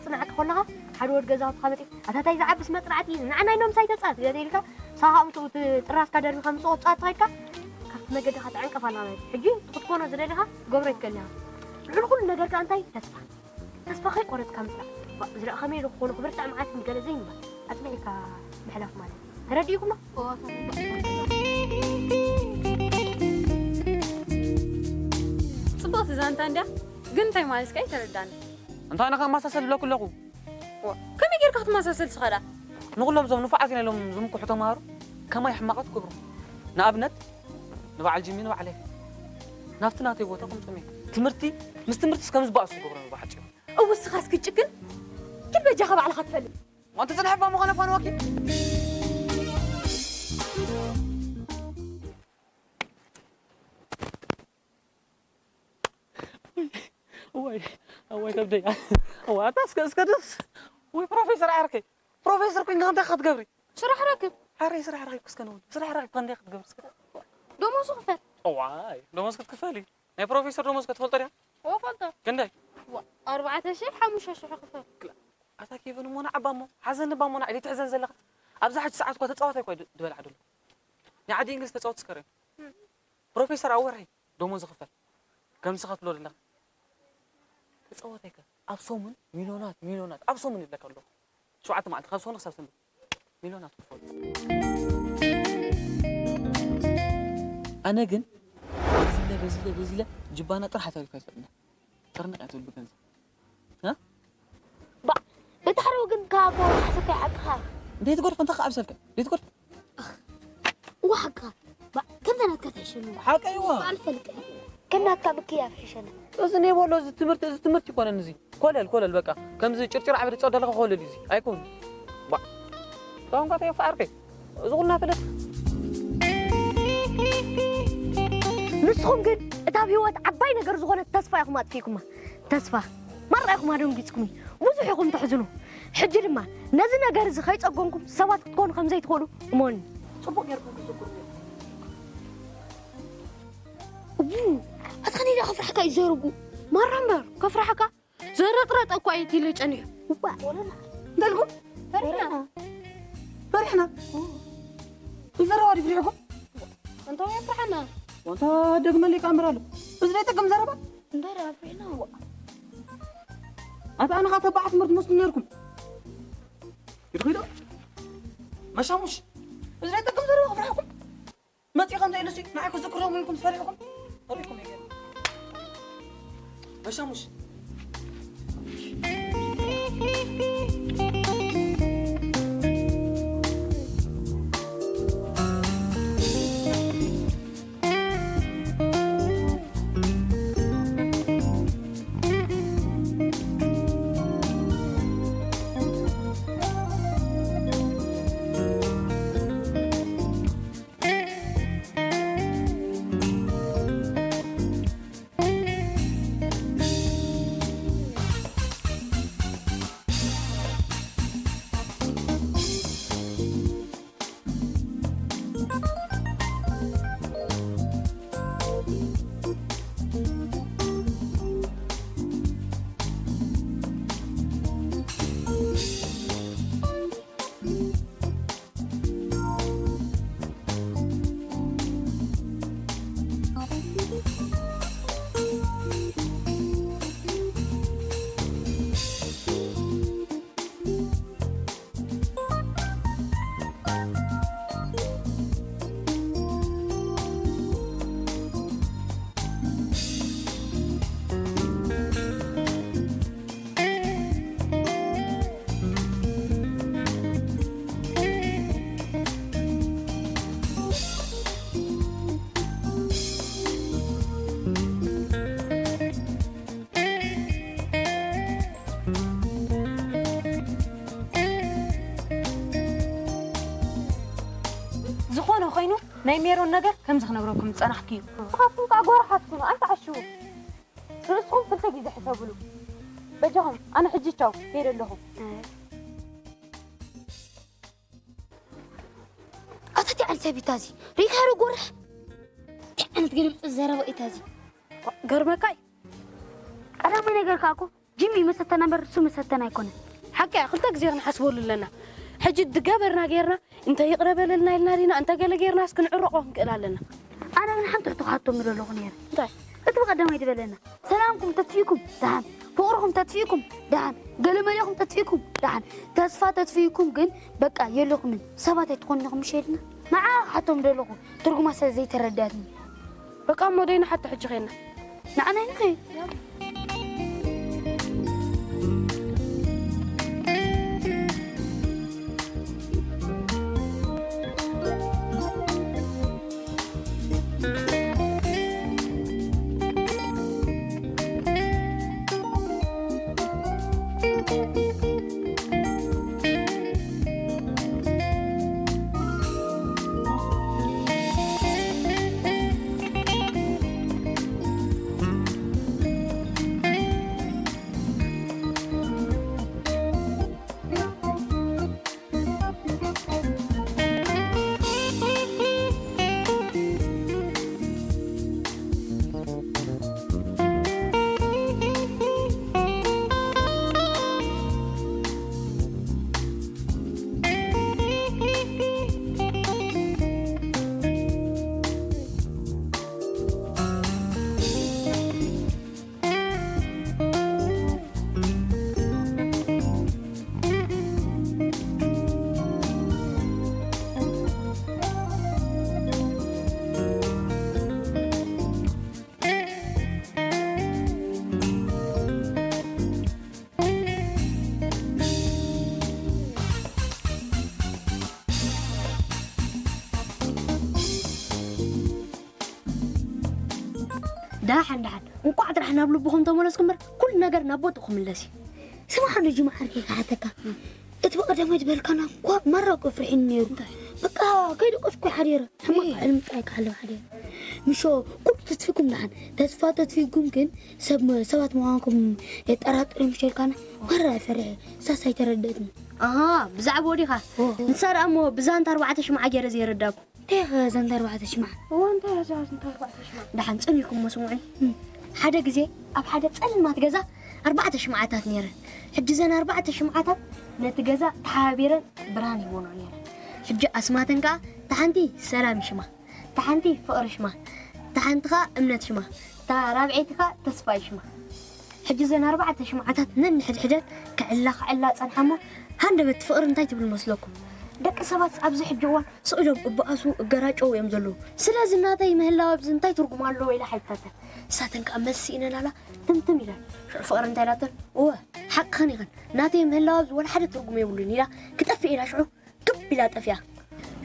ጽናዕካ ከለኻ ሓደ ወድ ገዛውትኻ መጺኡ፣ "ኣታ ታይ ዝዓብስ መጽናዕቲ፣ ንዓና ኢሎም ሳይ ተጻት?" ገለ ኢልካ፣ ሳኻ እምትኡ እቲ ጥራዝካ ደርቢኻ ምስ ወጻእ ከይድካ፣ ካብቲ መገድኻ ትዕንቀፍ ኣላ ማለት እዩ። ሕጂ እቲ ክትኮኖ ዝደለኻ ትገብሮ ይትክእል ኢኻ። ልዕሊ ኩሉ ነገር ከኣ እንታይ? ተስፋ። ተስፋ ከይቆረጽካ ምስራሕ። ባ-፣ ዝረኣ ከመይ ኢሉ ክኾኑ ክብርታዕ መዓት ገለ ዘይምባል። ኣጽኒዕካ ምሕላፍ ማለት እዩ። ተረዲእኩም ዶ? እዎ፣ ተረዲእና። ጽብቕቲ ዛንታ እንድያ፣ ግን እንታይ ማለት ከ ኣይተረዳእን። እንታይ ኣነ ከማሳሰል ብለኩ ኣለኹ። ዋ፣ ከመይ ጌርካ ክትመሳሰል ትኽእላ? ንኹሎም እዞም ንፉዓት ኢና ኢሎም ዝምክሑ ተምሃሮ ከማይ ሕማቓት ክገብሩ። ንኣብነት፣ ንበዓል ጂሚ፣ ንበዓል ኤፊ። ናብቲ ናተይ ቦታ ክምፅኦም እየ። ትምህርቲ፣ ምስ ትምህርትስ ከም ዝበኣሱ ክገብሮም እየ ብሓፂሩ። እው፣ እስኻስ ክትጭክን? ኪድ በጃኻ ባዕልኻ ትፈልጥ። ዋንተ ፅንሐባ ምዃነ ፋን ወኪል። እዋይ፣ እዋይ ከብደይ። እዋ፣ ኣታ እስከ፣ እስከ ደስ። ወይ ፕሮፌሰር ዓርከይ፣ ፕሮፌሰር ኮይንካ እንታይ ክትገብሪ? ስራሕ ረክብ። ኣረ ስራሕ ረኪብኪ እስከ ነውን። ስራሕ ረኪብካ እንታይ ክትገብሪ እስከ? ደሞዝ ክፈል። እዋይ፣ ደሞዝ ክትክፈሊ? ናይ ፕሮፌሰር ደሞዝ ክትፈልጦ ድያ? እዎ፣ ፈልጦ። ክንደይ? ዋ፣ ኣርባዕተ ሽሕ፣ ሓሙሽተ ሽሕ ክፈል። ክላ-፣ ኣታ ኬቨን እሞ ንዓባ እሞ፣ ሓዘኒ እባ እሞ ንዓይ ትሕዘን ዘለኻ። ኣብዛ ሕጂ ሰዓት እኳ ተጻዋታይ እኳ ድ-፣ ድበልዓ ደሎ። ናይ ዓዲ እንግሊዝ ተጻወቲ እስከ ርእ። እም። ፕሮፌሰር ኣብ ወርሒ ደሞዝ ዝኽፈል። ከምዚ ኸትብሎ ዘለኻ። ተጻዋታይ ከ ኣብ ሰሙን ሚልዮናት፣ ሚልዮናት፣ ኣብ ሰሙን ይብለካ ኣለኹ። ሸውዓተ መዓልቲ ካብ ሰሙን ክሳብ ሰንበት። ሚልዮናት ክፈል። ኣነ ግን በዚለ፣ በዚለ፣ በዚለ ጅባና ጥራሕ ተሪፋ ይፈልጥና። ጥርንቕ እያ ትብል ብገንዘብ። እ? ባ፣ በታ ሓደ ወገን ካብ ሓሰብካ ይዓቅኻ። ዘይትገድፎ እንታይ ክዓብሰልካ? ዘይትገድፎ። እዋ ሓቅኻ። ባ፣ ከምዛ ናትካ ትሕሸኒ። ሓቀይ እዋ። ባዕል ፈልጥ። ከም ናትካ ምክያፍ ይሕሸኒ። እዚ ኔቦሎ፣ እዚ ትምህርቲ፣ እዚ ትምህርቲ ይኮነን እዚ። ኮለል፣ ኮለል በቃ። ከምዚ ጭርጭር ዓበዲ ጸደለካ ኮለል እዩ እዚ። ኣይኮን። ባ፣ ቋንቋ ተየፋ ዓርከይ። እዚ ኩልና ፈለጥ። ንስኹም ግን እታ ኣብ ህይወት ዓባይ ነገር ዝኾነት ተስፋ ኢኹም ኣጥፊእኩማ። ተስፋ። ማራ ኢኹም ኣደንጊጽኩምኒ። ብዙሕ ኢኹም ተሕዝኑ። ሕጂ ድማ ነዚ ነገር እዚ ከይጸገምኩም ሰባት ክትኮኑ ከም ዘይትኽእሉ እመኑኒ። ጽቡቕ ጌርኩም ክትዝክሩ ኔርኩም። እዉ፣ ኣታ ከመይ ኢለ ከፍርሓካ እዩ ዘረቡ። ማራ እምበር፣ ከፍርሓካ? ዘረጥረጠ እኳ እዩ ኢለ ጸኒሑ። እዋ። እንታይ ኢልኩም? ፈሪሕና። ፈሪሕና? እዎ። ይዘረባ ድዩ ፈሪሕኩም? እንታይ የፍርሓና? ወንታ ደግመለይ ካሜራ ኣሎ። እዚ ዘይጠቅም ዘረባ? እንታይ ደኣ ኣፍሪሕና? ኣታ ኣነ ኻብ ተባዕ ትምህርቲ መስሉ ነርኩም። ይድኺዶ? መሻሙሽ። እዚ ዘይጠቅም ዘረባ ክፍርሓኩም። መጺ ከምዚ ኢሉሲ ንዓይ ክዝክሮም ኢልኩም ፈሪሕኩም? ፈሪሕኩም እዩ ገይሩ። መሻሙሽ። ዝኾነ ኾይኑ፣ ናይ ሜሮን ነገር ከምዚ ክነግረኩም ዝጸናሕኩ እዩ። ንስኻትኩም ከኣ ጎርሓት ኩኑ፣ ኣይትዓሽዉ። ርእስኹም ክልተ ግዜ ሕሰብሉ። በጃኹም፣ ኣነ ሕጂ ቻው፣ ከይደ ኣለኹ። ኣታ እቲ ዓል ሰቢታ እዚ፣ ሪኢኻ ዶ ጎርሕ? እንታይ ዓይነት ግልብጥ ዘረባ እዩ እዚ? ገርመካ እዩ። ቀዳማይ ነገር ከኣ እኮ ጂሚ መሰተና እምበር እሱ መሰተና ኣይኮነን። ሓቂ እያ፣ ክልተ ግዜ ክንሓስበሉ ኣለና። ሕጂ ድገበርና ጌርና እንተ ይቕረ በለልና ኢልና ዲና እንተ ገለ ጌርናስ ክንዕረቖ ክንክእል ኣለና። ኣነ ግን ሓንቲ ሕቶ ክሓቶም ይደለኹ ነይረ። እንታይ? እቲ ብቐዳማይ ዝበለና ሰላምኩም ተጥፊእኩም ደሓን፣ ፍቕርኹም ተጥፊእኩም ደሓን፣ ገለመሌኹም ተጥፊእኩም ደሓን፣ ተስፋ ተጥፊእኩም ግን በቃ የለኹምን፣ ሰባት ኣይትኾኑን ኢኹም ምሽ ኢልና ንዓ ክሓቶም ደለኹ። ትርጉማ ስለ ዘይተረዳትኒ። በቃ እሞ ደይ ንሓቶ ሕጂ ኸይና። ንዓና ይንኸ። ደሓን ደሓን፣ እንቋዕ ጥራሕ ናብ ልብኹም ተመለስኩም እምበር፣ ኩሉ ነገር ናብ ቦትኡ ክምለስ እዩ። ስማዕ፣ ንጂ መዓርከይ ክሓተካ። እቲ ብቐዳማይ ዝበልካና እኳ ማራ እኮ ፍርሒኒ ነይሩ። እንታይ? በቃ ከይደቀስኩ ሓዲረ። ሕማቕ እይ። ሕልሚ ጥራይ ክሓልም ሓዲረ። ምሾ፣ ኩሉ ተስፊኩም ደሓን። ተስፋ ተስፊኩም ግን ሰብ፣ ሰባት ምዃንኩም የጠራጥር እዩ ምሸልካና። ማራ እየ ፈሪሐ። እሳስ ኣይተረደእትኒ። ኣሃ፣ ብዛዕባኡ ዲኻ? ኦ። ንሳ ደኣ እሞ ብዛንታ ኣርባዕተ ሽምዓ ገይረ ዘይረዳእኩ። እንታይ ኢኻ ዛንታ ኣርባዕተ ሽምዓ? እዋ፣ እንታይ እያ እዛ ዛንታ ኣርባዕተ ሽምዓ? ደሓን ጸኒሕኩም መስሙዒ። እም። ሓደ ግዜ ኣብ ሓደ ጸልማት ገዛ ኣርባዕተ ሽምዓታት ነይረን። ሕጂ እዘን ኣርባዕተ ሽምዓታት ነቲ ገዛ ተሓባቢረን ብርሃን ይህቦኖ ነይረን። ሕጂ ኣስማተን ከኣ፣ እታ ሓንቲ ሰላም ሽማ፣ እታ ሓንቲ ፍቕሪ ሽማ፣ እታ ሓንቲ ከኣ እምነት ሽማ፣ እታ ራብዐይቲ ከኣ ተስፋይ ሽማ። ሕጂ እዘን ኣርባዕተ ሽምዓታት ነንሕድሕደን ክዕላ ክዕላ ጸንሓ እሞ፣ ሃንደበት ፍቕሪ እንታይ ትብል መስለኩም? ደቂ ሰባት ኣብዚ ሕጂ እዋን ስቕ ኢሎም እበኣሱ እገራጨው እዮም ዘለዉ። ስለዚ ናተይ ምህላው ኣብዚ እንታይ ትርጉም ኣለዎ ኢላ ሓቲታተን። ንሳተን ከኣ መልሲ ስኢነናላ ትምትም ኢለን። ሽዑ ፍቕሪ እንታይ ኢላተን? እወ፣ ሓቅኽን ኢኽን። ናተይ ምህላው ኣብዚ ወላ ሓደ ትርጉም የብሉን ኢላ ክጠፍእ ኢላ ሽዑ ግብ ኢላ ጠፊኣ።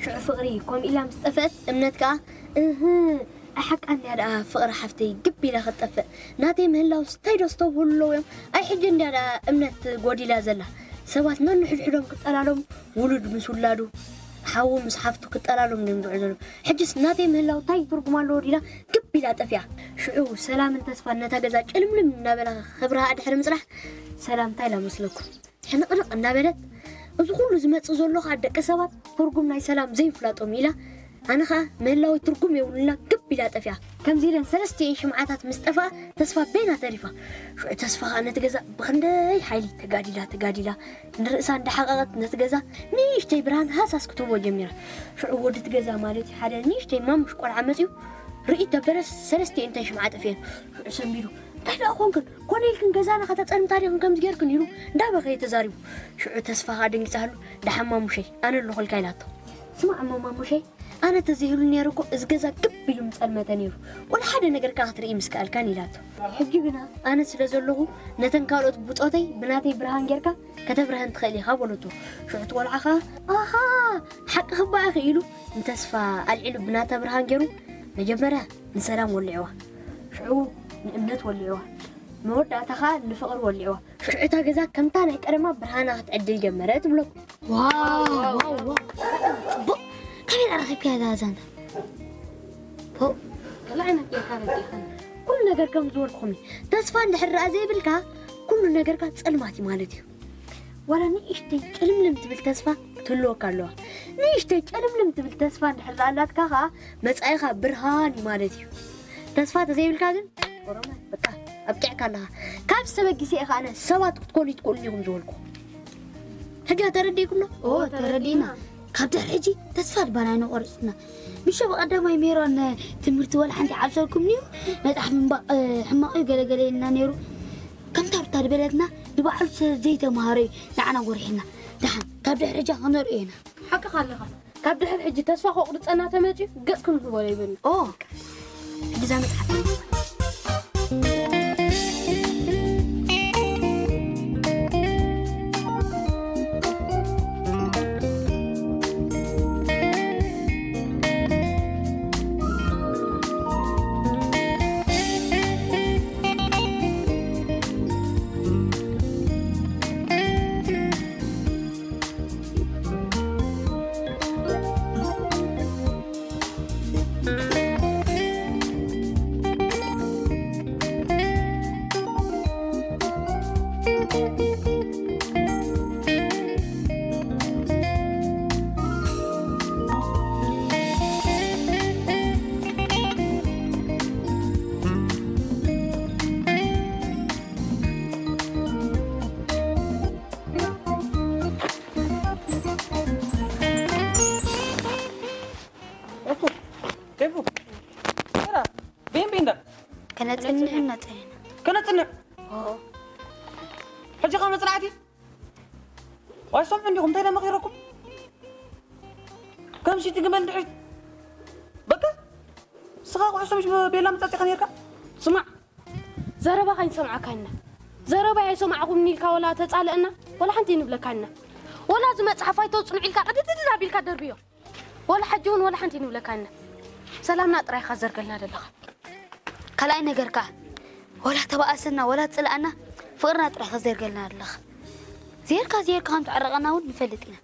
ሽዑ ፍቕሪ ከምኡ ኢላ ምስ ጠፍአት፣ እምነት ከኣ፣ እህ፣ ኣይ ሓቃ እንድያ ደኣ ፍቕሪ ሓፍተይ ግብ ኢላ ክትጠፍእ። ናተይ ምህላውስ እንታይ ዶ ዝተብህሉ ኣለዉ እዮም? ኣይ ሕጂ እንድያ ደኣ እምነት ጎዲላ ዘላ። ሰባት ነንሕድሕዶም ክጠላለሙ፣ ውሉድ ምስ ውላዱ፣ ሓዉ ምስ ሓፍቱ ክጠላለሙ እዮም ዝውዕሉ ዘለዉ። ሕጅስ ናተይ ምህላው እንታይ ትርጉም ኣለዎ ዲላ ግብ ኢላ ጠፊኣ። ሽዑ ሰላምን ተስፋን ነታ ገዛ ጭልምልም እናበላ ክብርሃኣ ድሕሪ ምጽናሕ፣ ሰላም እንታይ ኢላ መስለኩም? ሕንቕንቕ እናበለት፣ "እዚ ኩሉ ዝመጽእ ዘሎ ኸኣ ደቂ ሰባት ትርጉም ናይ ሰላም ዘይምፍላጦም" ኢላ፣ ኣነ ኸኣ ምህላወይ ትርጉም የብሉና ግብ ኢላ ጠፊኣ። ከምዚ ኢለን ሰለስቲኤን ሽምዓታት ምስ ጠፍኣ፣ ተስፋ በይና ተሪፋ። ሽዑ ተስፋ ኸኣ ነቲ ገዛ ብኽንደይ ሓይሊ ተጋዲላ፣ ተጋዲላ፣ ንርእሳ እንዳሓቐቐት ነቲ ገዛ ንእሽተይ ብርሃን ሃሳስ ክትህቦ ጀሚራ። ሽዑ ወዲ እቲ ገዛ ማለት እዩ፣ ሓደ ንእሽተይ ማሙሽ ቆልዓ መጺኡ፣ ርእይ ተበለስ ሰለስቲኤን እተን ሽምዓ ጠፊኤን። ሽዑ ሰንቢዱ፣ "እንታይ ደኣ ኾንክን? ኮነ ኢልክን ገዛና ከተጸልምታ ዲኽን ከምዚ ጌርክን?" ኢሉ እንዳበኸየ ተዛሪቡ። ሽዑ ተስፋ ኸኣ ደንጊጻሉ፣ "ደሓን ማሙሸይ፣ ኣነ ኣለኹልካ" ኢላቶ። "ስማዕ እሞ ማሙሸይ፣ ኣነ ተዘይህሉ ነይረ እኮ እዚ ገዛ ግብ ኢሉ ምጸልመተ ነይሩ። ወላ ሓደ ነገር ከኣ ክትርኢ ምስ ከኣልካን" ኢላቶ። ሕጂ ግና ኣነ ስለ ዘለኹ ነተን ካልኦት ብጾተይ ብናተይ ብርሃን ጌርካ ከተብርሀን ትኽእል ኢኻ በለቶ። ሽዑ እቲ ቆልዓ ኸኣ፣ "ኣሃ፣ ሓቅኺ እባ ኢኺ" ኢሉ ንተስፋ ኣልዒሉ ብናታ ብርሃን ጌሩ መጀመርያ ንሰላም ወሊዕዋ፣ ሽዑ ንእምነት ወሊዕዋ፣ መወዳእታ ኸኣ ንፍቕሪ ወሊዕዋ። ሽዑ እታ ገዛ ከምታ ናይ ቀደማ ብርሃና ክትዕድል ጀመረት እብለኩም። ዋው፣ ዋው፣ ዋው። ጽቡቕ። ከመይ ረኺብካያ እዛ ዛንታ? ፖ። ካልእ ዓይነት ጌርካ ረዲእኻኒ። ኩሉ ነገር ከም ዝበልኩኹም እዩ። ተስፋ እንድሕር ደኣ ዘይብልካ፣ ኩሉ ነገርካ ጸልማት እዩ ማለት እዩ። ዋላ ንእሽተይ ጭልምልም ትብል ተስፋ ትህልወካ ኣለዋ። ንእሽተይ ጭልምልም ትብል ተስፋ እንድሕር ደኣ ኣላትካ ኸኣ፣ መጻኢኻ ብርሃን እዩ ማለት እዩ። ተስፋ ተዘይብልካ ግን፣ ኦሮማይ፣ በቃ፣ ኣብቂዕካ ኣለኻ። ካብ ዝተበጊሰ ኢኻ ኣነ ሰባት ክትኮኑ ይትክእሉን ኢኹም ዝበልኩ። ሕጂ ተረዲእኩምና? ኦ፣ ተረዲእና። ካብ ድሕሪ ሕጂ ተስፋ ድባና ኣይነቆርጽና። ምሸ ብቐዳማይ ሜሮን ትምህርቲ ወላ ሓንቲ ዓብሰልኩም ንዩ መጽሓፍ ምንባቕ፣ እ፣ ሕማቕ እዩ ገለ ገለ ኢልና ነይሩ። ከምታ ሩታ ዝበለትና ንባዕሉ ስለ ዘይተምሃረ እዩ ንዓና ጎሪሕና። ደሓን ካብ ድሕሪ ሕጂ ክንሪኦ ኢና። ሓቅኻ ኣለኻ። ካብ ድሕሪ ሕጂ ተስፋ ከቑርጸና ተመጺኡ ገጽ ክንህቦ ዘይብልና። ኦ፣ ሕጂ እዛ መጽሓፍ። ኤፉ፣ ኤፉ፣ ሴራ፣ ቤን ቤንዳ። ከነጽንዕ እናጸየና። ከነጽንዕ? ኦ። ሕጂ ኸ መጽናዕቲ? ኣይሰምዑ እንዲኹም፣ እንታይ ደኣ መኺረኩም? ከም ሽቲ ግመል ድሕሪት። በቃ፣ ንስኻ ኩዕሶ ምሽ ቤላ ምጻጽኻ ነይርካ? ስማዕ፣ ዘረባኻ ኣይንሰምዓካ ኢና። ዘረባይ ኣይሰማዕኹምን ኢልካ ወላ ተጻልአና፣ ወላ ሓንቲ ኣይንብለካ ኢና። ወላ እዚ መጽሓፍ ኣይተጽንዑ ኢልካ ቅድድድ ኣቢልካ ደርብዮ። ወላ ሕጂ እውን ወላ ሓንቲ ኣይንብለካ ኢና። ሰላምና ጥራይ ኢኻ ዘርገልና ዘለኻ። ካልኣይ ነገር ከኣ፣ ወላ ተባኣሰና፣ ወላ ጽልኣና፣ ፍቕርና ጥራይ ኢኻ ዘርገልና ዘለኻ። ዜርካ ዜርካ ከም ትዕረቐና እውን ንፈልጥ ኢና።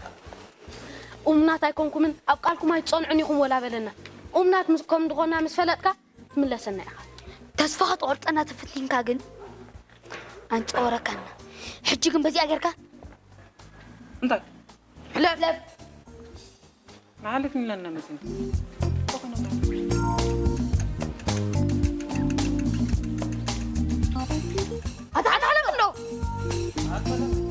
እሙናት ኣይኮንኩምን፣ ኣብ ቃልኩም ኣይትጸንዑን ኢኹም ወላ በለና። እሙናት ምስ፣ ከም ዝኾና ምስ ፈለጥካ፣ ትምለሰና ኢኻ። ተስፋ ክትቆርጸና ተፈቲንካ ግን ኣንጸወረካና። ሕጂ ግን በዚኣ ጌርካ እንታይ? ሕለፍ። ንሓልፍ ኢልና መጺና። ኣታ፣ ኣታ፣ ሓለፍ እንዶ።